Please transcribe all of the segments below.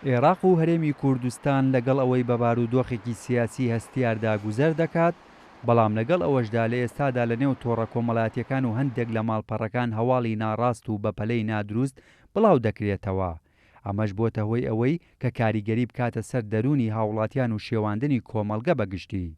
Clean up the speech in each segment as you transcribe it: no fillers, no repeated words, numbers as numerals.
عێراق و هەرێمی کوردستان لەگەڵ ئەوەی بە بارودۆخێکی سیاسی هەستیاردا گوزەر دەکات، بەڵام لەگەڵ ئەوەشدا لە ئێستادا لە نێو تۆڕە کۆمەڵاتیەکان و هەندێک لە ماڵپەڕەکان هەواڵی ناڕاست و بەپەلەی نادروست بڵاو دەکرێتەوە، ئەمەش بۆتە هۆی ئەوەی کە کاریگەری بکاتە سەر دەروونی هاوڵاتیان و شێواندنی کۆمەڵگە بە گشتی.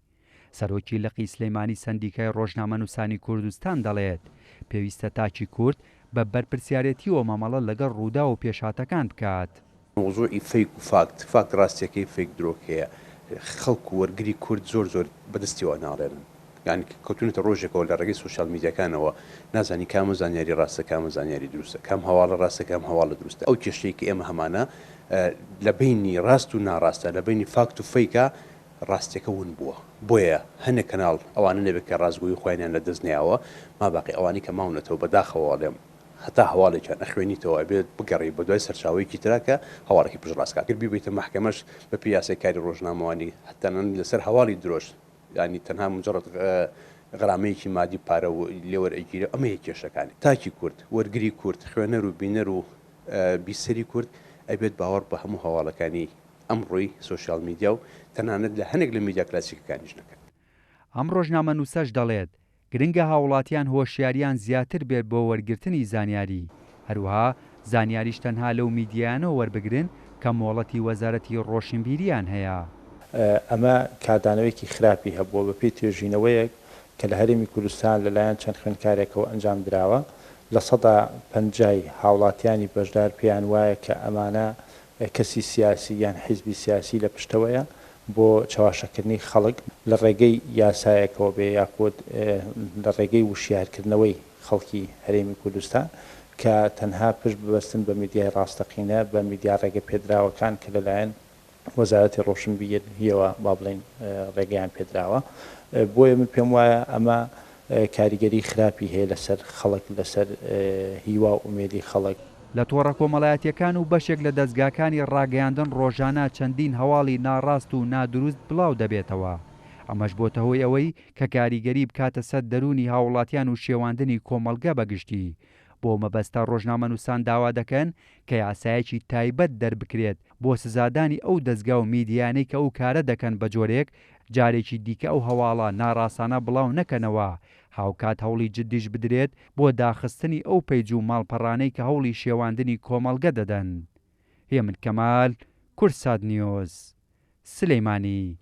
سەرۆکی لقی سلیمانی سەندیکای ڕۆژنامەنووسانی کوردستان دەڵێت، پێویستە تاکی کورد بە بەرپرسیارێتیەوە مامەڵە لەگەڵ ڕووداو و پێشهاتەکان بکات. مەوزوعی فەیک و فاکت، فاکت ڕاستیەکەی فەیک درۆکەیە، خەڵک و وەرگری کورد زۆر زۆر بەدەستیەوە ئەناڵێنن، یانی کەوتونەتە ڕۆژێکەوە لە ڕێگەی سۆشیال میدیاکانەوە نازانی کامە زانیاری ڕاستە کامە زانیاری دروستە، کام هەواڵە ڕاستە کام هەواڵە دروستە، ئەو کێشەی کە ئێمە هەمانە لە بەینی ڕاست و ناڕاستە، لە بەینی فاکت و فەیکە ڕاستیەکە ون بووە، بۆیە هەنێک کەناڵ ئەوانە نەبێت کە ڕاستگۆیی خۆیانیان لە دەست نەیاوە، ماباقی ئەوانەی کە ماونەتەوە بەداخەوە ئەڵێم هەتا هەواڵێکیان ئەخوێنیتەوە ئەبێت بگەڕێی بەدوای سەرچاوەیەکی ترا کە هەواڵەکەی پشتڕاست کات. گەر بیبەیتە مەحکەمەش بەپێی یاسای کاری ڕۆژنامەوانی تەنانەت لەسەر هەواڵی درۆش یانی تەنها مجرد غەرامەیەکی مادی پارە لێ وەرئەگیرێ ئەمەیە کێشەکانی تاکی کورد وەرگری کورد خوێنەر و بینەر و بیسەری کورد ئەبێت باوەڕ بە هەموو هەواڵەکانی ئەمڕۆی سۆشیال میدیا و تەنانەت لە هەنێک لە میدیا کلاسیکەکانیش نەکەن. ئەم ڕۆژنامەنووسەش دەڵێت، گرنگە هاوڵاتیان هۆشیاریان زیاتر بێت بۆ وەرگرتنی زانیاری، هەروەها زانیاریش تەنها لەو میدیایانەوە وەربگرن کە مۆڵەتی وەزارەتی ڕۆشنبیریان هەیە. ئەمە کاردانەوەیەکی خراپی هەبووە، بەپێی توێژینەوەیەک کە لە هەرێمی کوردستان لەلایەن چەند خوێندکارێکەوە ئەنجامدراوە، 50% ی هاوڵاتیانی بەشدار پێیان وایە کە ئەمانە کەسی سیاسی یان حیزبی سیاسی لە پشتەوەیە بۆ چەواشەکردنی خەڵک لە ڕێگەی یاسایەکەوە بێ یاخود لە ڕێگەی وشیارکردنەوەی خەڵکی هەرێمی کوردستان کە تەنها پشت ببەستن بە میدیای ڕاستەقینە، بە میدیا ڕێگەپێدراوەکان کە لەلایەن وەزارەتی ڕۆشنبیرییەوە با بڵێین ڕێگەیان پێدراوە. بۆیە من پێم وایە ئەمە کاریگەری خراپی هەیە لەسەر خەڵک، لەسەر هیوا و ئومێدی خەڵک. لە تۆڕە کۆمەڵایەتییەکان و بەشێک لە دەزگاکانی ڕاگەیاندن ڕۆژانە چەندین هەواڵی ناڕاست و نادروست بڵاو دەبێتەوە، ئەمەش بۆتە هۆی ئەوەی کە کاریگەری بکاتە سەر دەروونی هاوڵاتیان و شێواندنی کۆمەڵگە بە گشتی، بۆ مەبەستە ڕۆژنامەنووسان داوا دەکەن کە یاسایەکی تایبەت دەربکرێت بۆ سزادانی ئەو دەزگا و میدیایانەی کە ئەو کارە دەکەن بەجۆرێک جارێکی دیکە ئەو هەواڵە ناڕاستانە بڵاو نەکەنەوە، هاوکات هەوڵی جددیش بدرێت بۆ داخستنی ئەو پەیج و ماڵپەڕانەی کە هەوڵی شێواندنی کۆمەڵگە دەدەن. هێمن کەمال، کوردسات نیوز، سلیمانی.